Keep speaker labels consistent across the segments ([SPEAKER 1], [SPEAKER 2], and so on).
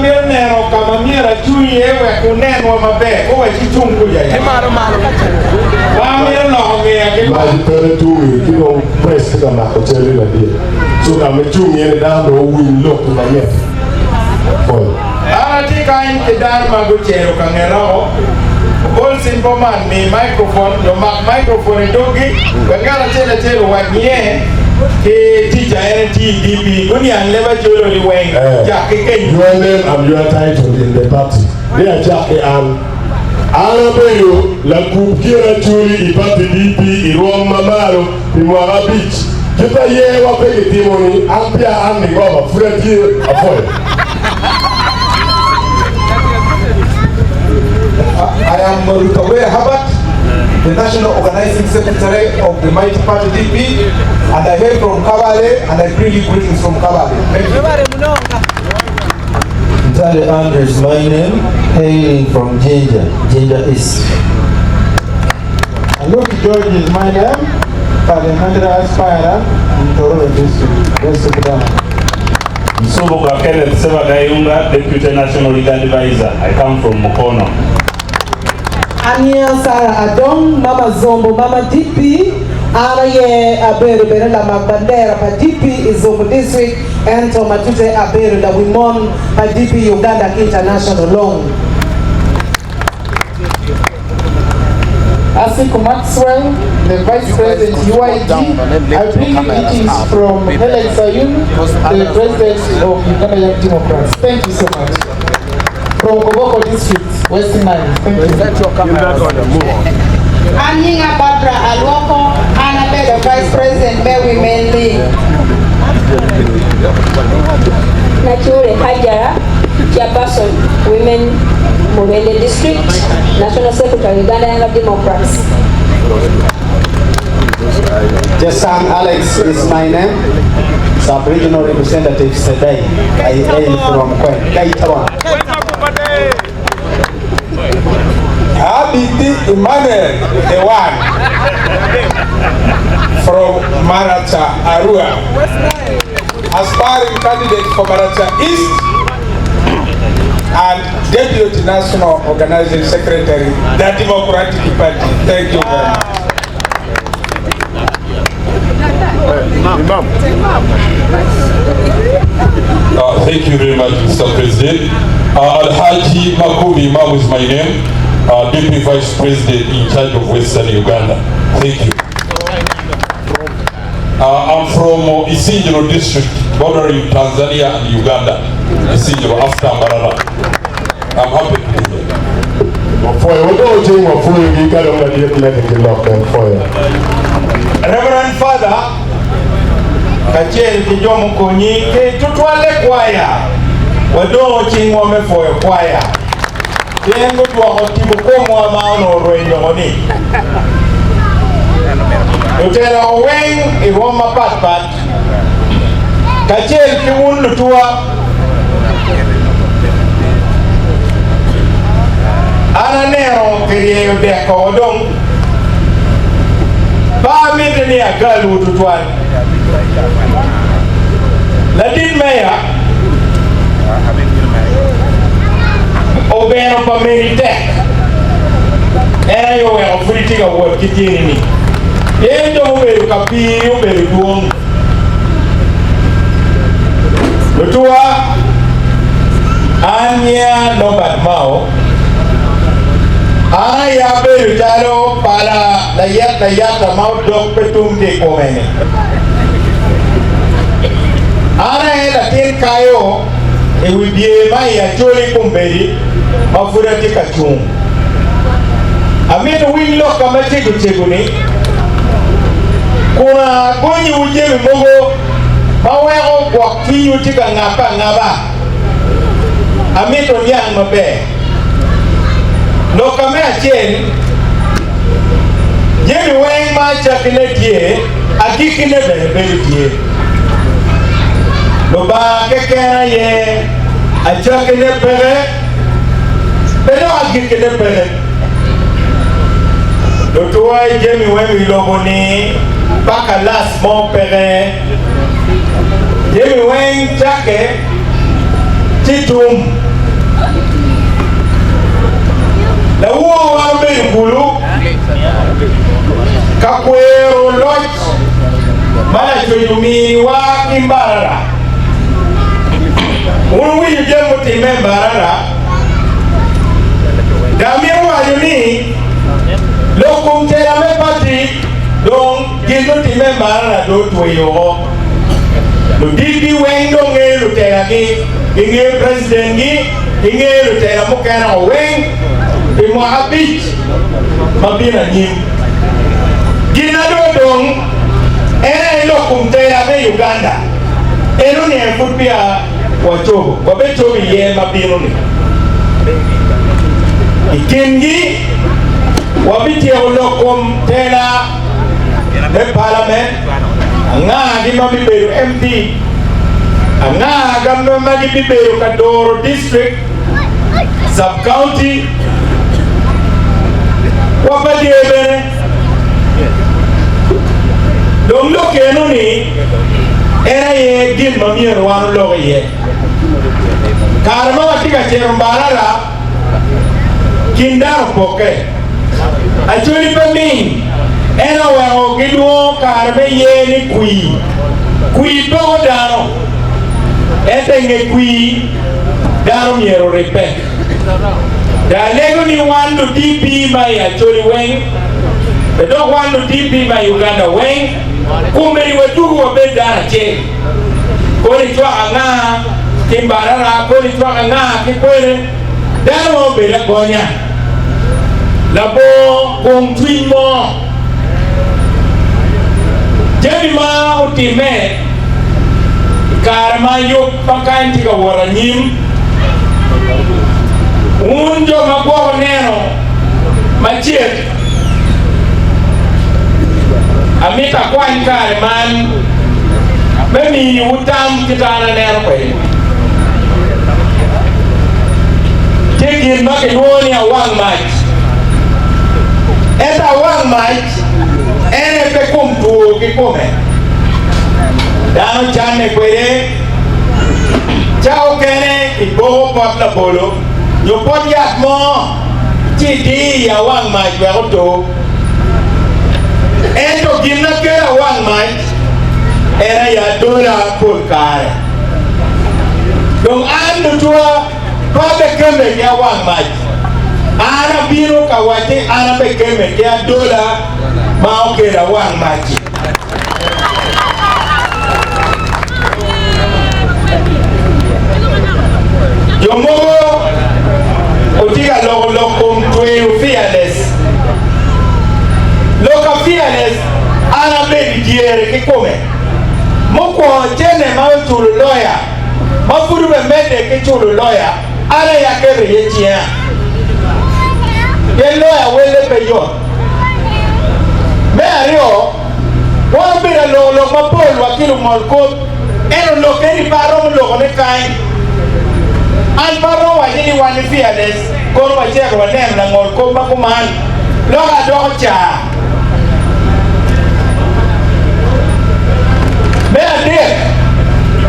[SPEAKER 1] amito neno ka ma myero acung iye wek wunenwa maber, guwacci cung kuca ya. Ma amito loko ngeya ki
[SPEAKER 2] Mac
[SPEAKER 1] lwak.
[SPEAKER 2] peke tungi ki dong press tye ka mako calli ladit. So ka ma icung iye ni dano dong owiny lokki mamit. Pol.
[SPEAKER 1] An atye kany ki dano ma gucito ka ngeta o. Obol simple man, mi microphone, nyo mak microphone i doggi wek ngat acel acel owac nyiye ki tic a en etiyo i DP. Guniang leb Acholi oli weng, cak ki keny.
[SPEAKER 2] Your name and your title in the party. Ni acak ki an. An abedo lakub kin Acholi i party DP i rwom ma malo pi mwaka abic. Kit aye wa pe gitimo ni an peya an nigoba pud atye apwoyo.
[SPEAKER 3] I am Rutawere Herbert, the National Organizing Secretary of the Mighty Party DP, and I hail from Kabale, and I bring you greetings from Kabale. Thank you.
[SPEAKER 4] Ntale Andrew is my name, hailing from Jinja, Jinja East.
[SPEAKER 5] Luke George is my name, parliamentary aspirant in Tororo District, West Sudan.
[SPEAKER 6] Nsubuga Kenneth Sebagayunga, Deputy National League Advisor. I come from Mukono.
[SPEAKER 7] Ania Sarah Adong, Mama Zombo, Mama DP, An aye abedo bene lamak bandera pa DP i Zombo District ento matute abedo lawi mon pa DP Uganda ki International Long.
[SPEAKER 5] Asiku Maxwell, the Vice President UYD. I bring you greetings from Helen Sayun, the President of Uganda Young Democrats. Thank you so much. From Koboko District, West Nile. Thank you.
[SPEAKER 8] An nyinga Barbara Alwoko, an abedo Vice President me Women League.
[SPEAKER 9] Nakyure Hajara, Chairperson, Women Mubende District, National Secretary, Uganda Young Democrats.
[SPEAKER 4] Jason Alex is my name, Sub-Regional Representative Sedai. I hail from Kwen. Kaitabon.
[SPEAKER 1] Abiti Emmanuel, the one from Maracha, Arua, aspiring candidate for Maracha East and Deputy National Organizing Secretary, the Democratic Party. Thank you very much.
[SPEAKER 10] Thank you very much, Mr. President. Alhaji Makubi Imam is my name, Deputy Vice President in charge of Western Uganda. Thank you. I'm from Isingiro district, bordering Tanzania and Uganda. Isingiro, after Mbarara. I'm happy to be here.
[SPEAKER 2] Wapwoyo, wudong cing wapwoyogi ka dong ladit medde ki lok bene pwoyo.
[SPEAKER 1] Reverend Father kacel ki jo mukonyi ki tutwalle kwaya, wadongo cingwa me pwoyo kwaya pien gudwoko tipo komwa ma onongo orweny loko ni. Lutela weng i rwom mapat pat kacel ki wun lutuwa, An aneno kiryeyo dek koko dong pe amite ni agalwu tutwal. Ladit meya obeno pa meri tek, en aye oweko pud itye ka wot ki tyeni-ni, pien jo mubedo ka piri obedo dwong. Lutuwa, an nyinga Norbert Mao, an aye abedo calo pala layet layata ma odok pe tum ki i kome-ni. An aye latin kayo i wi dye ma i Acholi kombeddi ma pud atye ka cung. Amito wuwiny lokka macego cego-ni kun agonyiwu jami mogo ma weko gwok cwinywu tye ka ngabbe angaba. Amito niang maber. Lokka me acel, jami weng ma acakkine tye, agikkine bene bedo tye. Lubanga keken aye acakkine peke, pe dok agikkine peke. Lutuwa i jami weng i lobo-ni paka las mo peke. Jami weng cakke ci tum. kiminiwa ki Mbarara. Wun wuwinyo jami mutimme i Mbarara? Dong amito waco ni lok kom tela me pati dong gin mutimme i Mbarara dong otweyo woko. Luditgi weng dong ngeyo lutelagi, gingeyo presidentgi, gingeyo lutela mukene-o weng pi mwaka abic ma bino anyim. Gin na dong odong en aye lok kom tela me Uganda. Eno-ni aye pud peya wacobo, wabecobo iye ma bino-ni. I kingi wabityeko lok kom tela me palament, angagi ma bibedo MP, anga ma gibibedo ka doro district, sub county, wa pa dye bene. Dong lok eno-ni en aye gin ma myero wan olok iye. Kare ma watye ka cito Mbarara, kin dano opokke. Acholi pe ming, en oweko gilwongo kare me ye ni kwir. Kwir poko dano, ento i nge kwir, dano myero oribbe. Dong alego ni wan lu DP ma i Acholi weng, pe dok wan lu DP ma i Uganda weng, komedi wadwogi wabed dano acel. Kono icwako anga ki Mbarara, kono icwako anga ki kwene, dano ma obedo agonya labongo kwong cwiny mo. Jami ma otimme i kare ma yub ma kany tye ka wot anyim, wun jo ma gwoko neno macek, amito akwany kare man me miniwu tam kit an aneno kwede. Tye gin ma kilwongo ni awang mac. Ento awang mac en aye pe kom two kikome. Dano canne kwede ca okene iboko pot labolo nyo pot yat mo ci idiyo i awang mac wek oto. Ento gin ma kelo awang mac en aye adola pol kare. Dong an lutwa pe abekemme ki awang mac. An abino ka wacci an abekemme ki adola ma okelo awang mac-ci. Jo mogo otye ka loko lok kom tweyo fearless. Lok ka fearless an abedo i dyere kikome. Mukwongo cene ma oculo loya ma pud obemedde ki culo loya an aye aketo iye cinga pien loya welle pe yot. Me aryo, wan obedo aloko lok mapol wa ki lungol kop ento lokke ni pe aromo loko ne kany. An pe aromo waco ni wan ni fearless kono wacito waneno langol kop ma kuman loko adoko caa. Me adek,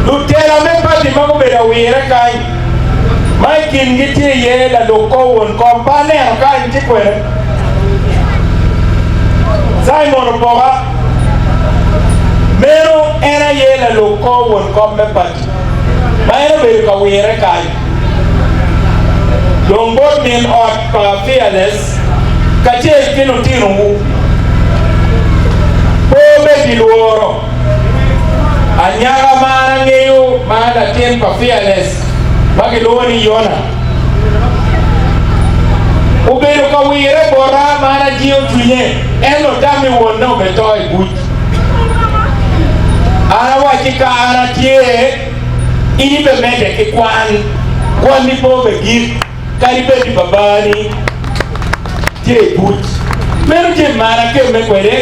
[SPEAKER 1] lutela me pati ma gubedo awire kany ma i kingi tye iye laluk kor won kom pe aneno kany tye kwene. Simon Opoka, meno en aye laluk kor won kom me pati ma en obedo ka wire kany. Dong bot min ot pa Fearless kacel ki lutinowu, pe wubed i lworo. Anyaka ma an angeyo ma latin pa Fearless ma gilwongo ni Yona obedo ka wire bota ma an ajingo cwinye, ento tam i wonne obeto i buc. An awacci ka an atye, in ibemedde ki kwan, kwanni pe obegik. Kadi bed ni babani tye i buc, meno jami ma an akemme kwede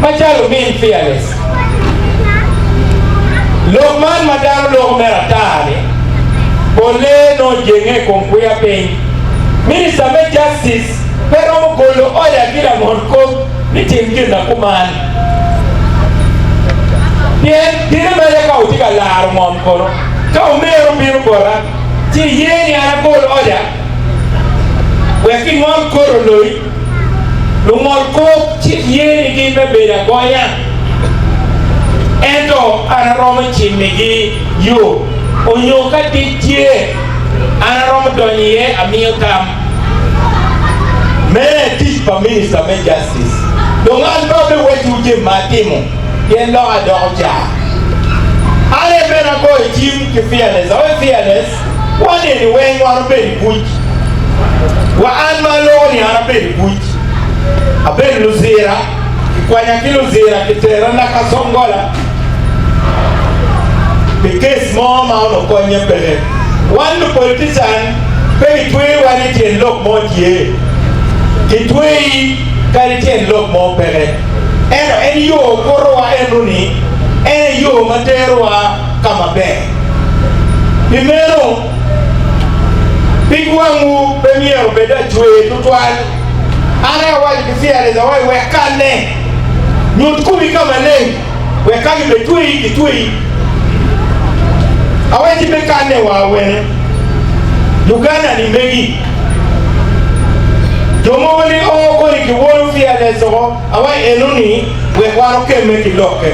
[SPEAKER 1] macalo omin Fearless. Lok man ma dano loko mere ata-ni polle nongo jenge i kom kwiya piny. Minista me Justice pe romo golo oda ki lamon kop ni tim gin ma kuman pien tine mere ka wutye ka laro ngom kono ka omero bino bota ci iye ni an agol oda wek gingol kor oloyi. Lungol kop cik yenigi me bedo agonya. Ento an aromo cimigi yo, onyo ka tic tye, an aromo donyo iye amiyo tam. Meno aye tic pa Minista me Justice. Dong an pe abiwecciwu jami ma atimo, pien lok adoko car. An aye bene agoyo cim ki Fearless, awaco Fearless, wan eni weng wan obedo i buc. Wa an ma aloko ni an abedo i buc. Abedo luzira. Kikwanya ki Luzira kitera Nakasongola pi kes mo ma onongo konye peke. Wan lupolitican pe kitweyowa ni tyen lok mo tye. Kitweyi kadi tyen lok mo peke. Ento en yo kutowa eno-ni en aye yo ma terowa ka maber. Pi meno, pig wangwu pe myero obed acwer tutwal. An aye awaco ki Fearless awaci wek kanne, nyut komi ka maleng, wek ka gibetweyi gitweyi. Awaci be kanne wa awene. Uganda ni megi. Jo mogo ni oo koni giwolo Fearless oko. Awaci eno ni wek wan okemme ki lokke,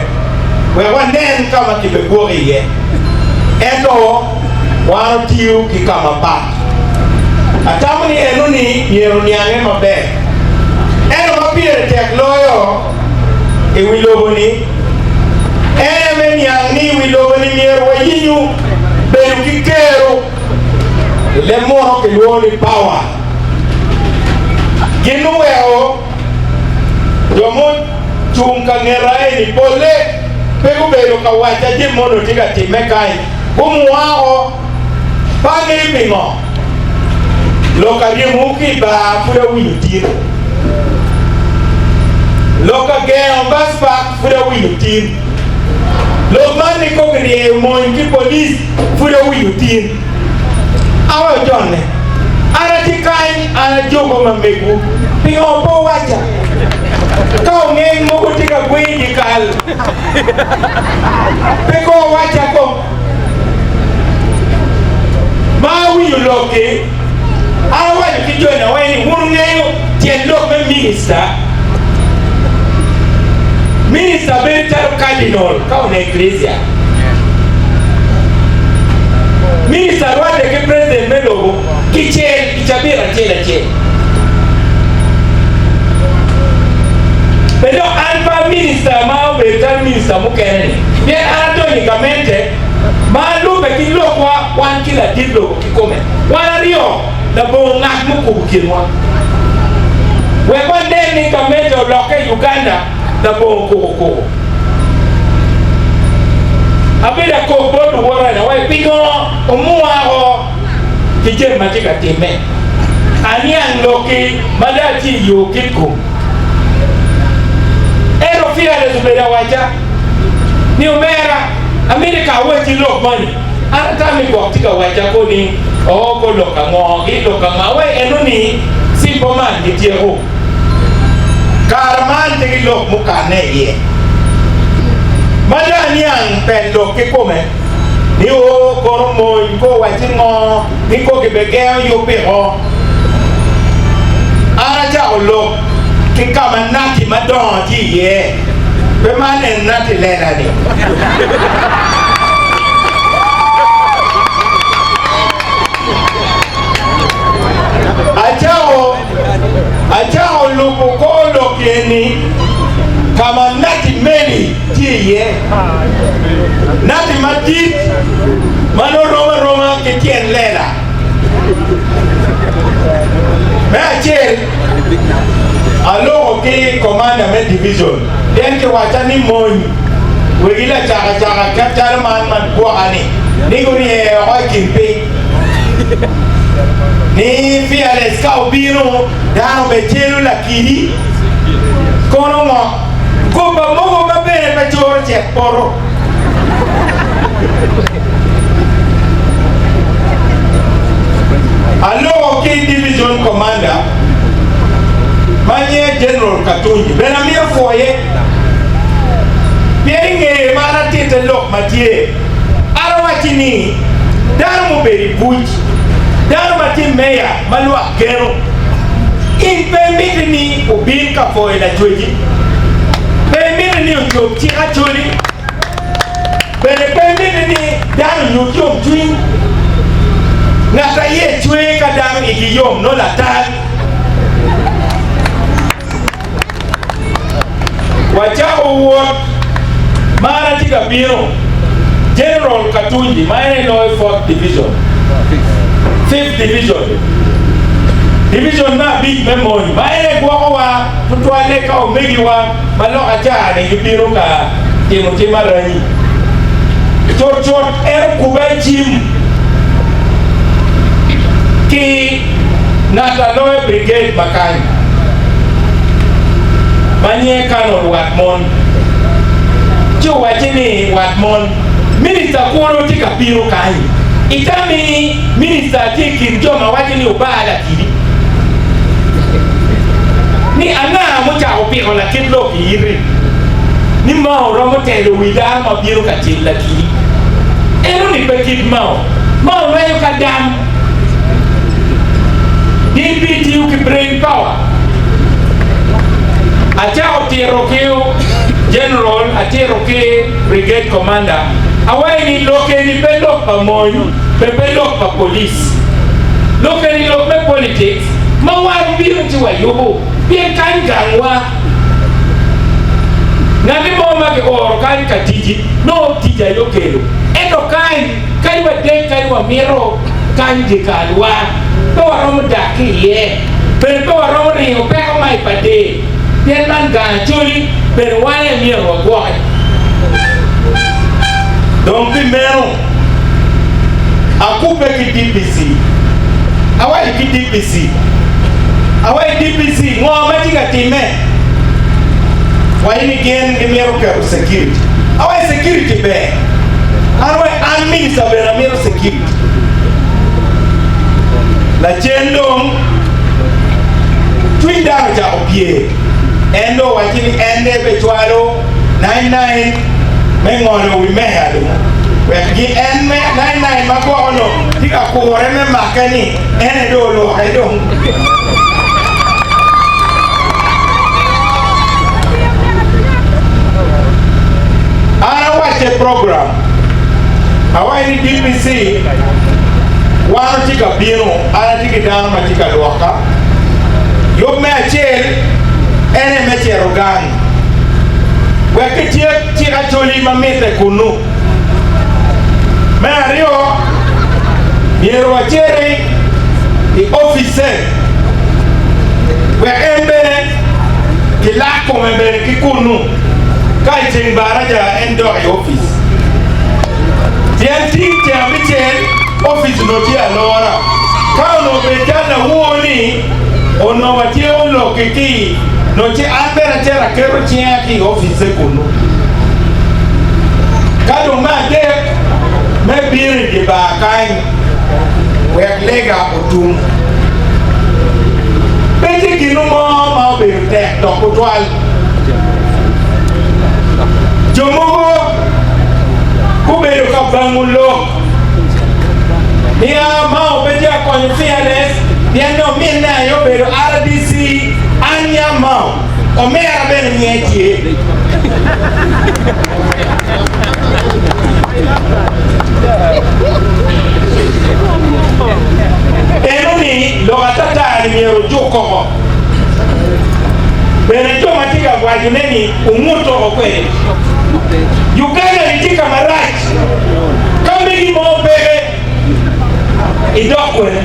[SPEAKER 1] wek wanen ka ma kibegwoki iye. Ento wan otiyo ki ka mapat. Atamo ni eno ni myero oniange maber. Ento ma pire tek loyo i wi lobo-ni en aye me niang ni i wi lobo-ni myero wayinyu bedo ki kero i leb muno kilwongo ni power. Gin muweko Jo mucung ka ngeta eni polle pe gubedo ka wacca jami ma onongo tye ka timme kany. Gumwako, pe angeyo pingo. Lok aryemowu ki i bar pud awinyo tin. Lok agengo bus park pud awinyo tin. Lok man ni kong kiryeyo mony ki police pud awinyo tin. Aweyo jonne. An atye kany, an ajogo ma megwu. Pingo pe wuwacca? Ka ongeng mogo tye ka gweyo i dyekal, pe kong wuwacca kong? Ma awinyo lok-ki, an awaco ki joni weng ni, 'Wun wungeyo tyen lok me minista? Minista bedo calo kadinol ka oneno Eklezia. Minista rwatte ki president me lobo kicel i cabit acel acel. Pe dok an pe a minista ma obedo calo minista mukene ni, pien an adonyo i gamente ma alubbe ki lokwa wan ki ladit lobo kikome, wan aryo labongo ngat mukubo kinwa. Wek wanen ni gamente olokke i Uganda labongo kuku kuku. Abedo akok bot luwota ni awaci pingo omuwako ki jami ma tye ka timme. Aniang lokki ma dong atye i yo kitkum. Ento Fearless obedo awaca ni omera amito ka awacci lok moni. An atamo ni gwok tye ka wacca ko ni oo ko lok ango ki lok ango awaci eno ni simple man gityeko. Kare man tye ki lok mukanne iye ma dong aniang pen lok kikome ni oo kono mony ko owacci ngo ni ko gibegengo yub piko. An acako lok ki ka ma nati madongo tye iye, pe man en nati lela-ni. Acako Acako lubo kor lok eni ka ma nati meli tye iye, nati madit ma nongo rom aroma ki tyen lela. Me acel, aloko ki komanda me divijon pien kiwacca ni mony wegi lacakacaka calo man ma gwoka-ni ni gurye oko i kin piny. Ni Fearless ka obino dano be celo lakidi kono ngo goba mogo ma bene pe coro cek poto. Aloko ki Division Commander ma nyinge General Katunji bene amito pwoye pien ingeye ma an atitte lok ma tye. An awacci ni, dano mubedo i buc, dano ma tye meya ma lwak geno, in pe imiti ni obin ka pwoyo lacwecci? Pe imiti ni ocob cik Acholi? Bene pe mitte ni dano onyut yomcwiny. Ngat aye cwer ka dano igi yom nongo latal. Wacako wot ma an atye ka bino, General Katunji ma en aye loyo Fourth Division, Fifth Division, division me abic me mony ma en aye gwokowa tutwalle ka omegiwa ma loka ca-ni gibino ka timo tim aranyi. Cutcut en okuba i cim ki ngat a loyo brigade ma kany ma nyinge Colonel Watmon ci owacce ni, Watmon, minista kulu tye ka bino kany. Itami minista tye i kin jo ma waco ni obar lakidi? Ni anga mucako piko lakit lok i iti ni Mao romo telo wi dano ma bino ka cel lakidi? Eno-ni pe kit Mao. Mao lwenyo ka dam. DP tiyo ki brain power. Acako tito ki General, atito ki Brigade Commander, awaco ni lok eni pe lok pa mony, pe pe lok pa police. Lok eni lok me politics ma wan obino ci wayubo pien kany gangwa. Ngati mo ma kioro kany ka tici nongo tic aye okelo ento kany Kadi wadek kadi wamito kany dyekalwa, pe waromo dak ki iye. Bene pe waromo ringo peko ma i pader, pien man gang Acholi, bene wan aye myero wagwoke. Dong pi meno, akubbe ki DPC, awaco ki DPC, awaco DPC ngo ma tye ka timme? Waco ni gin gimito keto security. Awaco security ber. An awaco an minister bene amito security. Lacen dong cwiny dano ocako pye. En dong owaci ni en de ebecwalo nine nine me ngolo wi meya dong wek gi en me nine nine ma gwoko nongo tye ka kure me make ni en aye dong oloke dong. An awacce program, awaco ni DPC wan watye ka bino, an atye ki dano ma tye ka lwoka. Yub me acel en aye me cito gang wek kityek cik Acholi ma mitte kunnu. Me aryo, myero waciti i opic-ce wek en bene kilak kome bene ki kunnu ka i ceng baraja en dok i opic. Pien tin ceng abicel opic onongo tye alora. Ka onongo bed calo lawor-ni onongo watyeko lok-ki ki nongo ci an bene acito aketo cinga ki i opic-ce kunnu. Ka dong me adek me bino i dye bar kany wek lega otum. Pe tye gin mo ma obedo tek dok tutwal. Jo mogo gubedo ka bango lok ni a Mao pe tye ka konyo Fearless pien ni ominne aye obedo RDC, an yam Mao. Omera bene nyinge tye. Eno ni lok atata-ni myero ojuk koko. Bene jo ma tye ka wacone ni ongut oko kwede. Uganda-ni tye ka marac. Ka megi mo peke, idok kwene.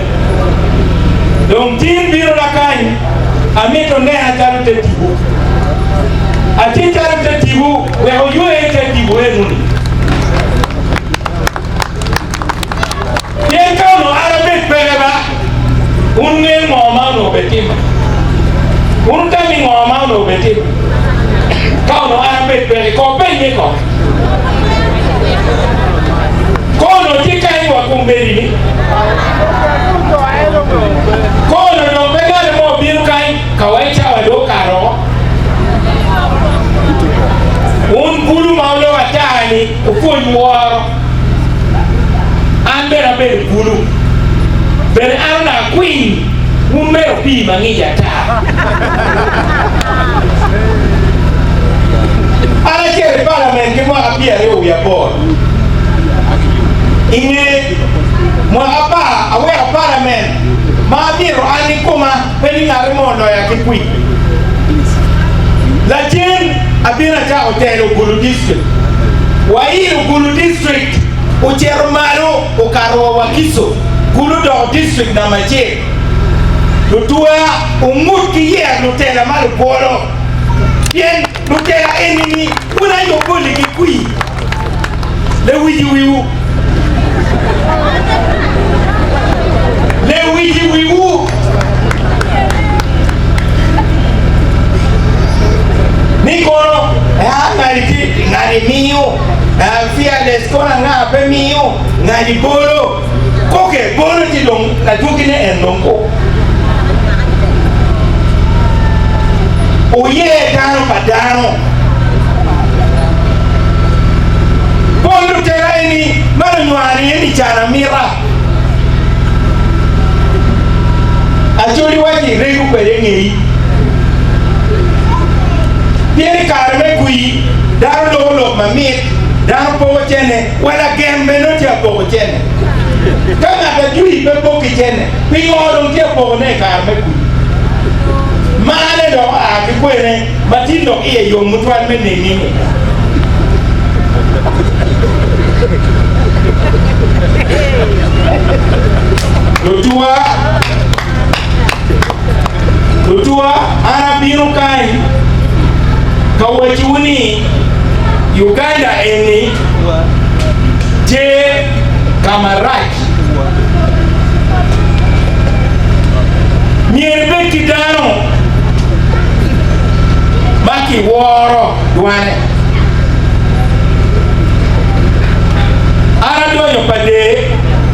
[SPEAKER 1] Dong tin bino lakany, amito nena calo te tipo. Atye calo te tipo wek oywe te tipo enoni. Pien ka onongo an abed peke ba, wun wungeyo ngo ma onongo obetimo? Wun wutam ni ngo ma onongo obetimo ka onongo an abed peke? Ko penye kong. Ko onongo tye kany wa kombeddi-ni? Ko onongo dong pe ngat mo obino kany ka wa i cawa dong okato oko? Wun bulu ma wuloko ata-ni, wupwony woro. An bene abedo bulu. Bene an onongo akwiny, wun mere opii mangic ata. An acito. i palament ki mwaka 28. I nge mwaka apar, aweko palament ma amito an i koma pe ni ngati mo oloya ki kwir. Lacen abino acako telo Gulu District. Wailo Gulu District ocito malo okato wa Wakiso, Gulu odoko district namba acel. Lutwa ongut ki yer lutela ma lubwolo pien lutela eni-ni wun aye oboligi kwir lewic i wiwu. Lewic i wiwu. Ni kono aa ngadi tye ngadi miyo fearless kono anga pe miyo ngadi bolo. Koke bolo ci dong ladwogine en dong ko. Oye dano pa dano. Pol lutela eni ma lunywari eni can amita. Acholi waci rego kwede ngeyi. Pien i kare me kwir dano loko lok mamit, dano poko cene. Wa lagen bene nongo tye apoko cene. Ka ngat ajwi pe pok ki cene, pingo dong tye apokone i kare me kuc? Marne dok oa ki kwene ma tin dok iye yom mutwal me neni-ni? Lutuwa, lutuwa, an abino kany ka wacciwu ni Uganda eni tye ka marac. Myero ibed ki dano ma kiworo dwane. An adonyo pa dee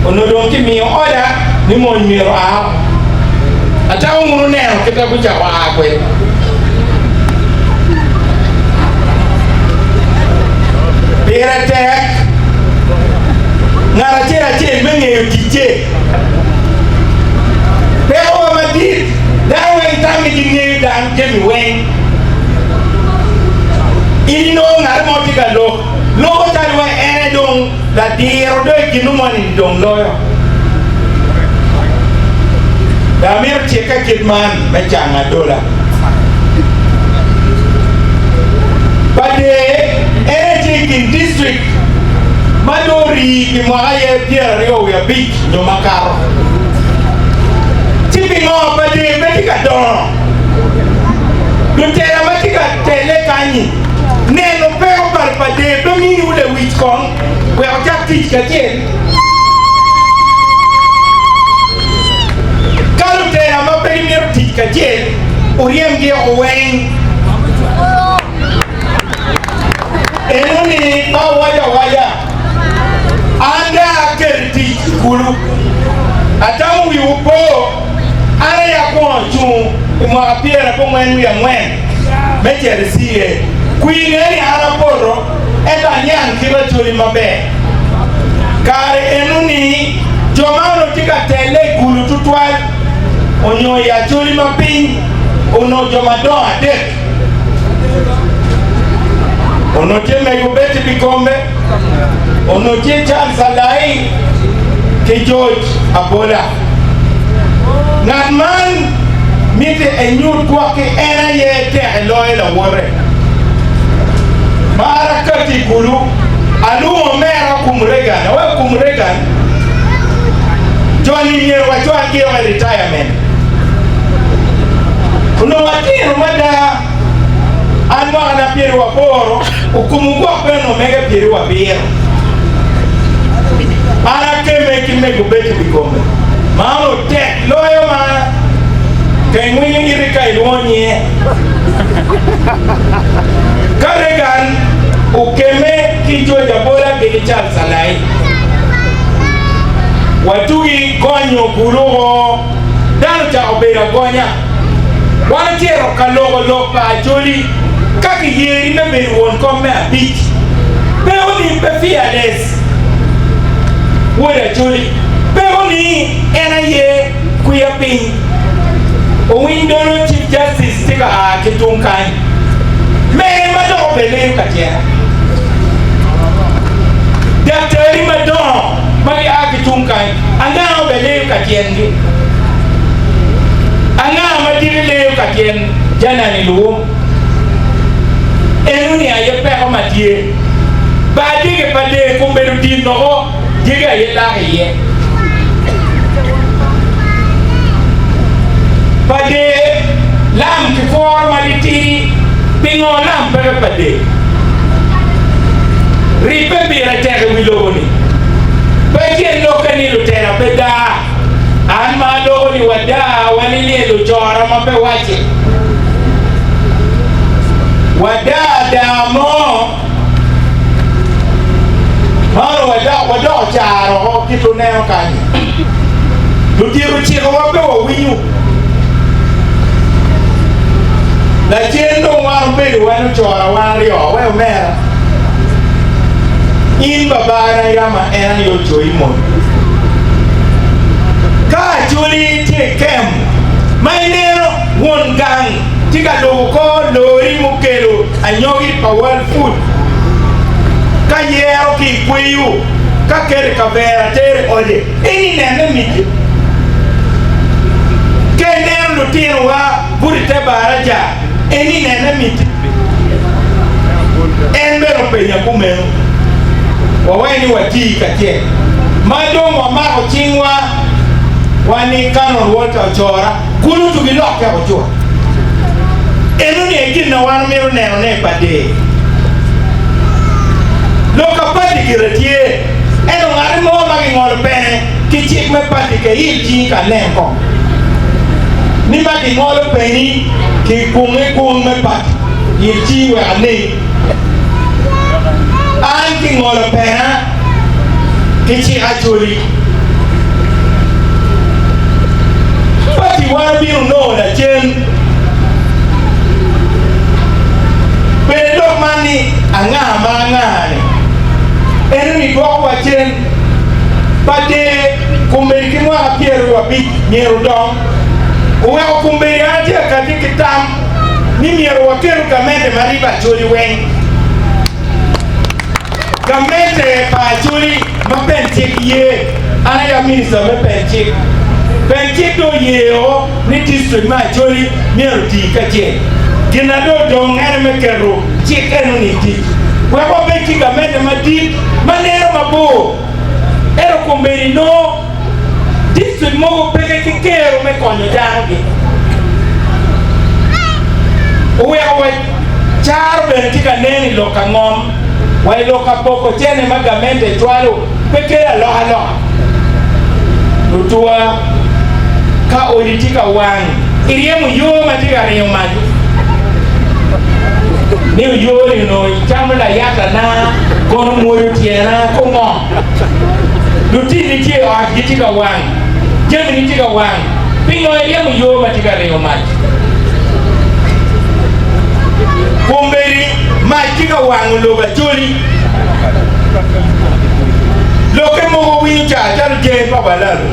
[SPEAKER 1] onongo dong kimiyo oda ni mony myero aa. Atamo wunu neno kit ma gucako a kwede. Pire tek ngat acel acel me ngeyo ticce. Pekowa madit, dano weng tamme ki ngeyo dano jami weng. In inongo ngat mo tye ka lok, loko calo wai en aye dong ladiro dong i gin moni dong loyo. Dong amito cikke kit man me cango adola. Pader en aye tye i kin distrik ma dong orii pi mwaka aye 25 nyo makato. Ci pingo Pader pe tye ka dongo? Lutela ma tye ka telle kany-nyi neno peko pa Pader pe miniwu lewic kong wek wucak tic kacel? Ka lutela ma pe gimito tic kacel oryemgi oko weng, enoni pe awaco awaca, an dong aketo i tic i kulu. Atamo wiwu po, an aye akwongo cung i mwaka 94 me cito i CA. Kwir nge ni an apoto, ento aniang kit Acholi maber. Kare eno-ni, jo ma onongo tye ka telle i kulu tutwal onyo i Acholi ma piny onongo jo madongo adek. Onongo tye Mego Betty Bikombe, onongo tye Charles Alai ki George Abola. Ngat man mitte enyut gwok ki en aye tek eloyo lawote. Ma arakati i kulu, alwongo omera Okum Reagan, awe Okum Reagan, joni myero wacwalgi o i retirement. Onongo watino mada, an mwakana pyeraboro, Okum ogwok bene onongo mege pyerabiro. An akemme ki mego Betty Bigombe, ma onongo tek loyo ma ka ingwinyo iti ka ilwongo nyinge. Ka Reagan okemme ki George Abola gin ki Charles Alai, watugi gonyo kulu-o, dano ocako bedo agonya. Wan ocito ka loko lok pa Acholi ka kiyeri me bedo won kom me abic. Peko ni pe fearless wod Acholi. Peko ni en aye kwiya piny. Owiny Dono Chief Justice tye ka a ki tung kany. Mere ma dok obeleyo ka tyene. a ki tung kany, anga obeleyo ka tyengi? Anga ma tiki leyo ka tyen Janan i luwum? Enoni aye peko ma tye. Bar dyegi pa der kombedo dit loko, dyegi aye lak iye. Pa der lam ki kworo ma litidi, pingo lam peke pa der? Ribbe pire tek i wi lobo-ni. Pe tyen lokke ni lutela pe daa. An ma aloko ni wadaa wanilyelo cora ma pe wacce. Wadaa daa mo ma onongo wadoko caro oko kit wuneno kany-nyi. Ludito ocikowa pe wawinyo. Lacen dong wan obedo wan ocora wan aryo, we omera, in babana yam en aye ocoyi mot. Ka Acholi tye i kem ma ineno won gang tye ka lubo kor lori mukelo anyogi pa World Food ka yero ki i kweyo ka keto i kavera tero i ode, eni nene miti. Ka ineno lutinowa buto i te baraja, Eni nene miti. En bene openya kumeno. Wawaco ni wati kacel. Ma dong wamako cingwa wa ni Canon Walter Ocora kulu tugi lokke ocut. Enoni aye gin ma wan wamito nenone i Pader. Lok a pati gire tye, ento ngati mo ma gingolo pene ki cik me pati ke il cingi ka nen kong ni ma gingolo peni ki kunge kun me pati il cingi wek aneni. An kingolo pena ki cik Acholi. Pati wan obino nongo lacen. Bene lok man ni anga ma anga-ni enoni dwoko wa cen. Pa der kombeddi ki mwaka 75 myero odong. Oweko kombeddi an atye ka kati ki tam ni myero waketu gamente ma ribo Acholi weng. Gamente pa Acholi ma pen cik ye. An aye a minista me pen cik. Pen cik dong oyeo ni district me Acholi myero oti kacel. Gin na dong odong ene me keto cik enoni i tic wek wabed ki gamente madit ma neno mabor. Ento kombeddi nongo district mogo peke ki kero me konyo danogi. Oweko wa caro bene tye ka nen i lok ka ngom wa i lok ka poko cene ma gamente cwalo pe kelo alokaloka. Lutuwa, ka odi tye ka wang, iryemo yo ma tye ka ringo maco. Ni oyo-ni onongo icamo layatana, kono mwodo tyena, ko ngo? Lutinni tye i ot gitye ka wang, jamini tye ka wang, pingo iryemo yo ma tye ka ringo mac? Kombeddi mac tye ka wango lobo Acholi. Lokke mogo winyo ca calo jami pa balalu.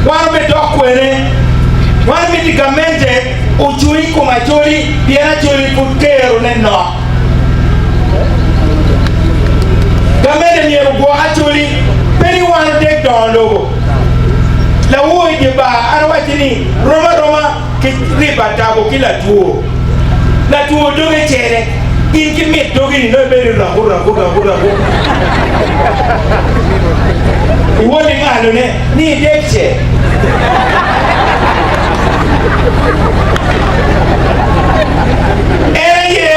[SPEAKER 1] Wan obedok kwene? Wan miti gamente ocung i kom Acholi pien Acholi pud kerone nok. Gamente myero ogwok Acholi pe ni wan odek dongo lobo. Lawor i dye bar an awacci ni rom aroma ki ribo atabo ki latwo. Latwo doge cele, in ki mit dogi ni nongo ibedo raku raku raku raku. Iwot ingalo ne ni idek ce. En aye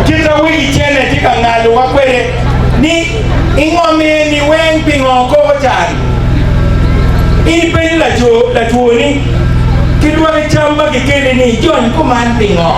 [SPEAKER 1] kit ma wegi cene tye ka ngalowa kwede ni ingom eni weng pingo koko can. In ipenyo laco latwo ni ki lwaki cam ma kikeli ni ijony kuman pingo?